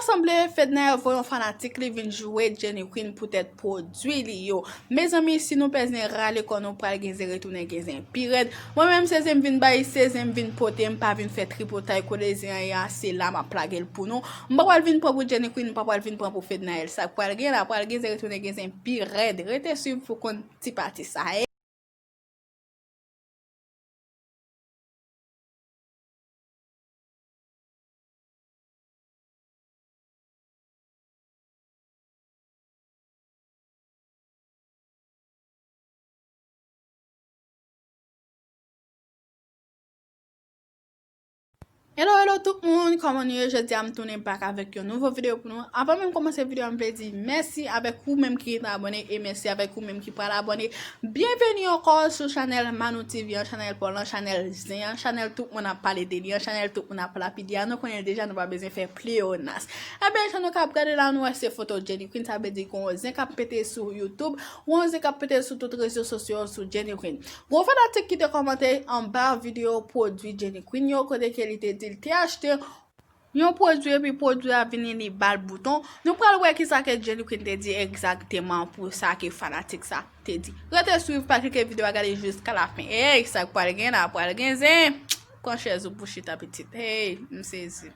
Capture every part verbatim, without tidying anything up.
Sanble Fednaelle voye yon fanatik li vin joure Jenny Queen poutèt pwodui li yo. Mezanmi, si nou pèzen rale kò nou, pral gen zen retounen gen zen pi rèd. Mwen menm, se zen m vin bay, se zen m vin pote, m pa vin fè tripotay. Kote zen an ye a, se la m ap lage l pou nou. M pa pral vin pran pou Jenny Queen, m pa pral vin pran pou Fednaelle. Sa k pral gen la, pral gen zen retounen gen zen pi rèd. Rete swiv pou konn ti pati sa. Hello, hello tout moun, kòman nou ye? Jodi a m tounen back avèk yon nouvo videyo pou nou. Avan menm kòmanse videyo a, m vle di mèsi avèk ou menm ki rete abòne e mèsi avèk ou menm ki pral abòne. Byenveni ankò sou chanèl Manou T V an, chanèl pa w lan, chanèl zen an, chanèl tout moun ap pale de li an, chanèl tout moun ap lapide a. Nou konnen l deja, nou pa bezwen fè pleyonas. Ebyen, jan nou ka ap gade la, nou wè se foto Jenny Queen, sa vle di gen yon zen k ap pete sou YouTube, yon zen k ap pete sou tout rezo sosyo sou Jenny Queen. Gon fanatik ki te kòmante anba videyo pwodui Jenny Queen yo, kote ke li te di l te achte yon pwodui epi pwodui a vini li ba l bouton. Nou pral wè kisa ke Jenny Queen te di egzakteman pou sa ke fanatik sa te di. Rete swiv, pa klike videyo a, gade jiska lafen. Ey, sa k pral gen la, pral gen zen. Pran chèz ou pou chita pitit. Ey, m sezi.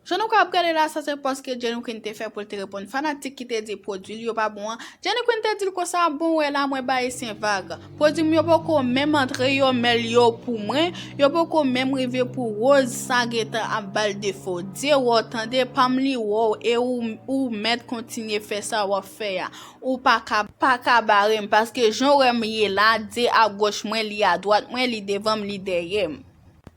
Jan nou ka ap gade la, sa se pòs ke Jenny Queen te fè pou l te reponn fanatik ki te di pwodui l yo pa bon an. Jenny Queen te di l konsa, bon, wè la, mwen bay sen vag. Pwodui m yo poko menm antre yo, men l yo pou mwen. Yo poko menm rive pou Rose, sa gentan ap ba l defo. Dye wè w tande, pa m li wè w, e ou, ou mèt kontinye fè sa w ap fè a. Ou pa ka, pa ka bare m, paske jan w wè m ye la, Dye agoch mwen, li adwat mwen, li devan m, li dèyè m.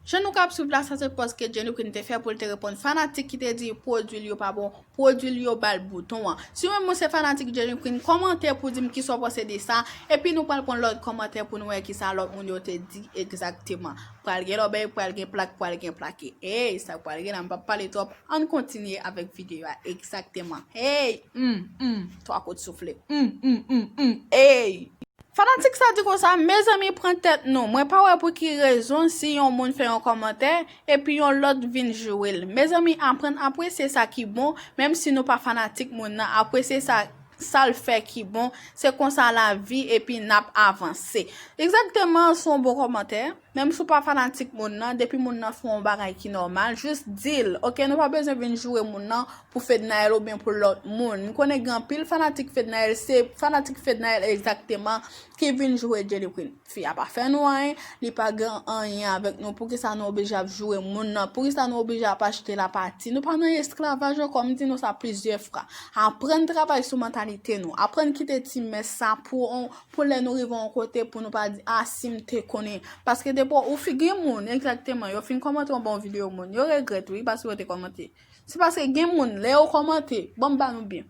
Jan nou ka ap swiv la, sa se pòs ke Jenny Queen te fè pou l te reponn fanatik ki te di pwodui l yo pa bon, pwodui l yo ba l bouton an. Si ou menm ou se fanatik Jenny Queen, kòmante pou di m kisa w panse de sa, epi nou pral pran lòt kòmantè pou nou wè kisa lòt moun yo te di egzakteman. Pral gen lòbèy, pral gen plak, pral gen plake. Ey, sa pral gen la, m p ap pale twòp, ann kontinye avèk videyo a egzakteman. Ey, hmm, hmm, twa kout soufle. Hmm, hmm, hmm, hmm, ey! Fanatik sa di konsa, mezanmi, pran tèt nou. Mwen pa wè pou ki rezon si yon moun fè yon kòmantè epi yon lòt vin joure l. Mezanmi, aprann apresye sa ki bon, menm si nou pa fanatik moun nan, apresye sa, sa l fè ki bon. Se konsa lavi, epi n ap avanse. Egzakteman, se yon bon kòmantè. Menm si w pa fanatik moun nan, depi moun nan fè yon bagay ki nòmal, jis di l, oke? Nou pa bezwen vin joure moun nan pou Fednaelle oubyen pou lòt moun. M konnen gen anpil fanatik Fednaelle, se fanatik Fednaelle egzakteman ki vin joure Jenny Queen. Fi a pa fè nou anyen, li pa gen anyen avèk nou. Poukisa nou oblije ap joure moun nan? Poukisa nou oblije ap achte lapati? Nou pa nan esklavaj ankò, m di nou sa plizyè fwa. Aprann travay sou mantalite nou. Aprann kite ti mès sa pou on, pou lè nou rive yon kote, pou nou pa di, a, si m te konnen. Paske depi ou fi, gen moun, egzakteman, yo fin kòmante yon bon videyo moun, yo regrèt, wi, paske yo te kòmante. Se paske gen moun, lè yo kòmante, ban m ba nou byen.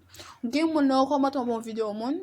Gen moun, lè yo kòmante yon bon videyo moun,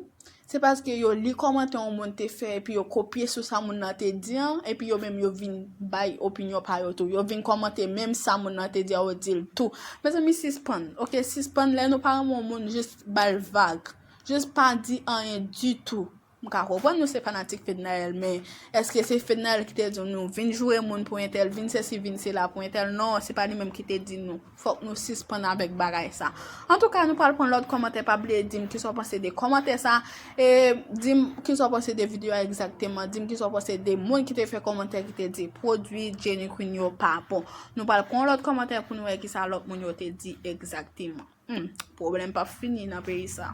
se paske yo li kòmantè yon moun te fè, epi yo kopye sou sa moun nan te di an, epi yo menm yo vin bay opinyon pa yo tou. Yo vin kòmante menm sa moun nan te di an, yo di l tou. Mezanmi, sispann, oke, sispann, lè nou pa renmen yon moun, jis ba l vag. Jis pa di anyen ditou. M ka konprann nou se fanatik Fednaelle, men èske se Fednaelle ki te di nou vin joure moun pou entèl, vin sesi, vin sela pou entèl? Non, se pa li menm ki te di nou. Fòk nou sispann avèk bagay sa. Antouka, nou pral pran lòt kòmantè. Pa bliye di m kisa w panse de kòmantè sa. E di m kisa w panse de videyo a egzakteman. Di m kisa w panse de moun ki te fè kòmantè ki te di pwodui Jenny Queen yo pa bon. Nou pral pran lòt kòmantè pou nou wè kisa lòt moun yo te di egzakteman. Hmm, pwoblèm p ap fini nan peyi sa.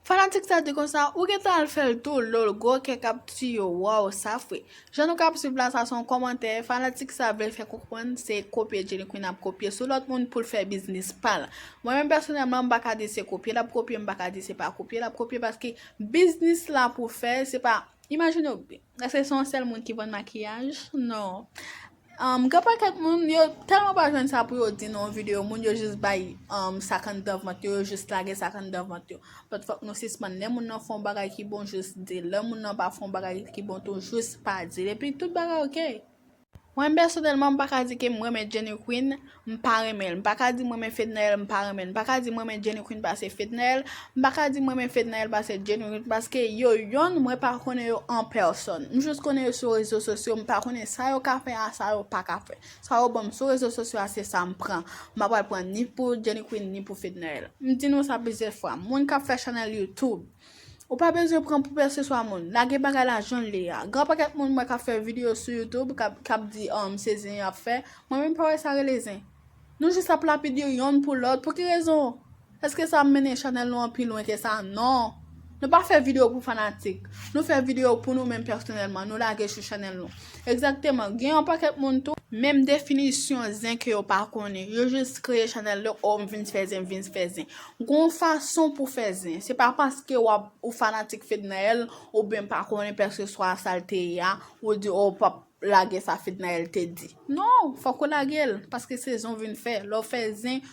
Fanatik sa di konsa, ou gentan al fè l tou, lol, gwo kè k ap tiye w, waw, sa fre. Jan nou ka ap swiv la, sa se yon kòmantè, fanatik sa vle fè konprann se kopye Jenny Queen ap kopye sou lòt moun pou l fè biznis pa l. Mwen menm pèsonèlman, m pa ka di se kopye l ap kopye, m pa ka di se pa kopye l ap kopye, paske biznis la pou fè, se pa Imajine w byen. Èske se yon sèl moun ki vann makiyaj? Non. Um, gen pakèt moun, yo tèlman pa jwenn sa pou yo di nan yon videyo moun, yo jis bay, um, sa k anndan vant yo, yo jis lage sa k anndan vant yo. But fòk nou sispann. Lè moun nan fè yon bagay ki bon, jis di l. Lè moun nan pa fè yon bagay ki bon tou, jis pa di l. Epi tout bagay oke. Mwen pèsonèlman, m pa ka di ke m renmen Jenny Queen, m pa renmen l. M pa ka di m renmen Fednaelle, m pa renmen l. M pa ka di m renmen Jenny Queen pase Fednaelle, m pa ka di m renmen Fednaelle pase Jenny Queen, paske yo yonn, mwen pa konnen yo an pèsòn. M jis konnen yo sou rezo sosyo, m pa konnen sa yo ka fè a, sa yo pa ka fè. Sa yo ban m sou rezo sosyo a, se sa m pran. M pa pral pran ni pou Jenny Queen, ni pou Fednaelle. M di nou sa plizyè fwa, moun k ap fè chanèl YouTube, ou pa bezwen pran pou pèseswa moun. Lage bagay la jan l ye a. Gen yon pakèt moun m wè k ap fè videyo sou YouTube, k ap, k ap di, um, se zen y ap fè. Mwen menm pa wè sa rele zen. Nou jis ap lapide yo yonn pou lòt. Pou ki rezon? Èske sa ap mennen chanèl nou an pi lwen ke sa? Non. Nou pa fè videyo pou fanatik. Nou fè videyo pou nou menm pèsonèlman. Nou lage sou chanèl nou. Egzakteman. Gen yon pakèt moun tou, menm definisyon zen ke yo pa konnen. Yo jis kreye chanèl yo, o, m vin fè zen, m vin fè zen. Gon fason pou fè zen. Se pa paske w ap, ou fanatik Fednaelle, oubyen pa konnen pèseswa sa l te ye a, ou di, o, w p ap lage sa Fednaelle te di. Non, fòk ou lage l, paske se zen w vin fè. Lè w fè zen,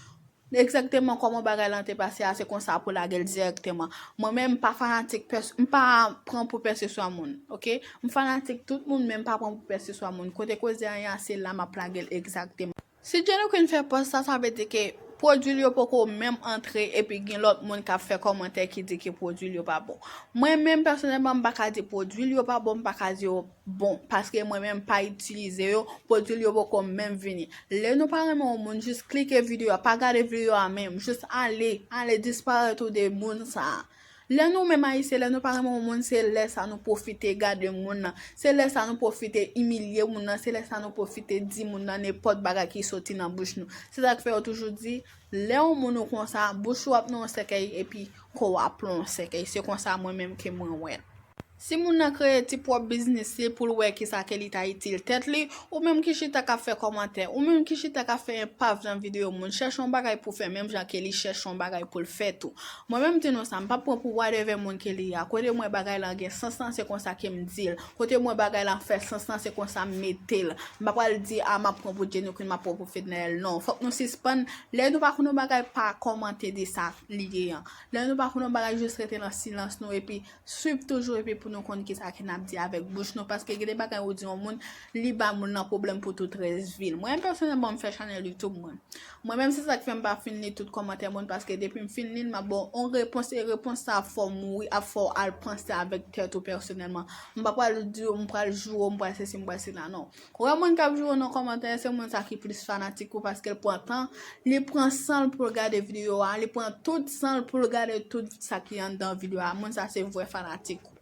egzakteman kòman bagay lan te pase a, se konsa pou lage l dirèkteman. Mwen menm, m pa fanatik pès-, m pa pran pou pèseswa moun, oke? M fanatik tout moun, men m pa pran pou pèseswa moun. Kote koze a ye a, se la m ap lage l egzakteman. Si Jenny Queen fè pòs sa, sa vle di ke pwodui l yo poko menm antre, epi gen lòt moun k ap fè kòmantè ki di ke pwodui l yo pa bon. Mwen menm, pèsonèlman, m pa ka di pwodui l yo pa bon, m pa ka di yo bon, paske mwen menm m pa itilize yo, pwodui l yo poko menm vini. Lè nou pa renmen yon moun, jis klike videyo a, pa gade videyo a menm, jis ale, ale disparèt ou de moun sa a. Lè nou menm Ayisyen, lè nou pa renmen yon moun, se lè sa nou pwofite gade moun nan, se lè sa nou pwofite imilye moun nan, se lè sa nou pwofite di moun nan nenpòt bagay ki soti nan bouch nou. Se sa k fè yo toujou di, lè yon moun ou konsa, bouch ou ap nan yon sèkèy epi kò w ap nan yon sèkèy. Se konsa mwen menm ke mwen wè l. Si moun nan kreye ti pwòp biznis li pou l wè kisa ke li ta itil tèt li, ou menm ki chita k ap fè kòmantè, ou menm ki chita k ap fè enpav nan videyo moun, chèche yon bagay pou fè menm jan ke li chèche yon bagay pou l fè tou. Mwen menm di nou sa, m p ap pran pou whatever moun ke li ye a. Kote m wè bagay lan gen sans lan, se konsa ke m di l. Kote m wè bagay lan fè sans lan, se konsa m mete l. M pa pral di, a, m ap pran pou Jenny Queen, m ap pran pou Fednaelle. Non, fòk nou sispann. Lè nou pa konn yon bagay, pa kòmante de sa li ye an. Lè nou pa konn yon bagay, jis rete nan silans nou, epi swiv toujou epi pou nou konn kisa ke n ap di avèk bouch nou, paske gen de bagay ou di yon moun, li ba moun nan pwoblèm pou tout rès vi l. Mwen pèsonèlman, m fè chanèl YouTube mwen. Mwen menm, se sa k fè m pa fin li tout kòmantè moun, paske depi m fin li l, m ap ba w yon repons, e repons sa ap fè w mouri, ap fè w al panse avèk tèt ou pèsonèlman. M pa pral di w, m pral joure w, m pral sesi, m pral sela, non. Ou wè moun k ap joure w nan kòmantè, se moun sa ki plis fanatik ou, paske l pran tan, li pran san l pou l gade videyo a, li pran tout san l pou l gade tout sa ki anndan videyo a. Moun sa se vrè fanatik ou.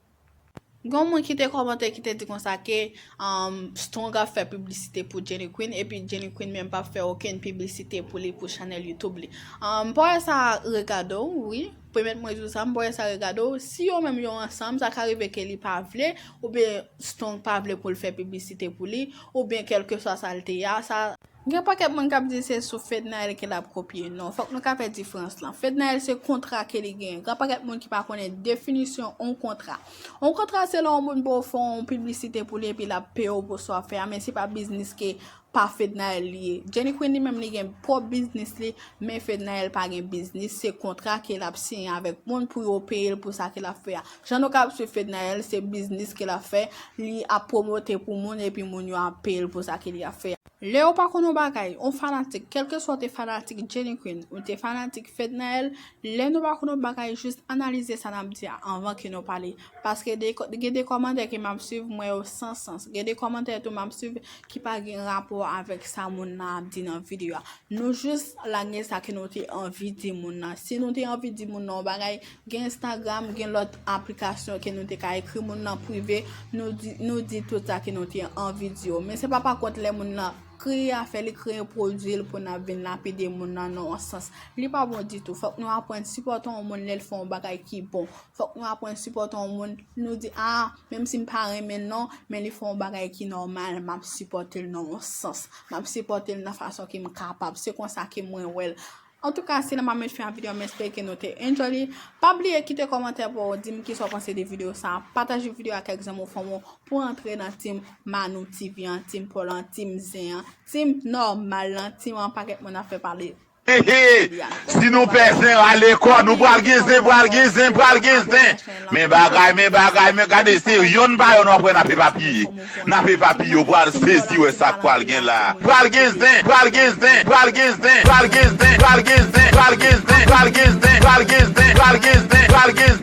Gen yon moun ki te kòmante, ki te di konsa ke, um, Strong ap fè piblisite pou Jenny Queen, epi Jenny Queen menm p ap fè okenn piblisite pou li, pou chanèl YouTube li. Um, m pa wè sa regade w, wi. Pèmèt mwen di w sa, m pa wè sa regade w. Si yo menm yo ansanm, sa ka rive ke li pa vle, oubyen Strong pa vle pou l fè piblisite pou li, oubyen kèlkeswa sa l te ye a, sa. Gen pakèt moun k ap di se sou Fednaelle ke l ap kopye. Non, fòk nou ka fè diferans lan. Fednaelle se kontra ke li genyen. Gen pakèt moun ki pa konnen definisyon yon kontra. Yon kontra se lè yon moun ba w fè yon piblisite pou li epi l ap peye w pou sa w ap fè a, men se pa biznis ke pa Fednaelle li ye. Jenny Queen li menm li gen pwòp biznis li, men Fednaelle pa gen biznis, se kontra ke l ap siyen avèk moun pou yo peye l pou sa ke l ap fè a. Jan nou ka ap swiv Fednaelle, se biznis ke l ap fè, li ap pwomote pou moun epi moun yo ap peye l pou sa ke li ap fè a. Lè ou pa konn yon bagay, yon fanatik, kèlkeswa w te fanatik Jenny Queen, ou te fanatik Fednaelle, lè nou pa konn yon bagay, jis analize sa n ap di a anvan ke nou pale. Paske de, gen de kòmantè ke m ap swiv, m wè yo san sans. Gen de kòmantè tou m ap swiv ki pa gen rapò avèk sa moun nan ap di nan videyo a. Nou jis lage sa ke nou te anvi di moun nan. Si nou te anvi di moun nan yon bagay, gen Instagram, gen lòt aplikasyon ke nou te ka ekri moun nan prive, nou di, nou di tout sa ke nou te anvi di yo. Men se pa pakont lè moun nan kreye afè li, kreye pwodui l pou n ap vin lapide moun nan nan yon sans. Li pa bon ditou. Fòk nou aprann sipòte yon moun lè l fè yon bagay ki bon. Fòk nou aprann sipòte yon moun. Nou di, a, menm si m pa renmen l non, men li fè yon bagay ki nòmal, m ap sipòte l nan yon sans. M ap sipòte l nan fason ke m kapab. Se konsa ke mwen wè l. Antouka, se la m ap met fen a videyo a, m espere ke nou te enjoy li. Pa bliye kite kòmantè pa w, di m kisa w panse de videyo sa. Pataje videyo a ak kèk zanmi w, fanmi w, pou antre nan team Manou T V an, team Paul an, team Zen an, team nòmal lan, team an pakèt moun ap fè pale. He, he. Si nou pè zen, rale kò nou, pral gen zen, pral gen zen, pral gen zen. Men bagay, men bagay, men gade, se yonn pa yonn w ap wè n ap epapiye. N ap epapiye, w pral sezi wè sa k pral gen la. Pral gen zen, pral gen zen, pral gen zen, pral gen zen, pral gen zen, pral gen zen, pral gen zen, pral gen zen, pral gen zen, pral gen zen, pral gen zen.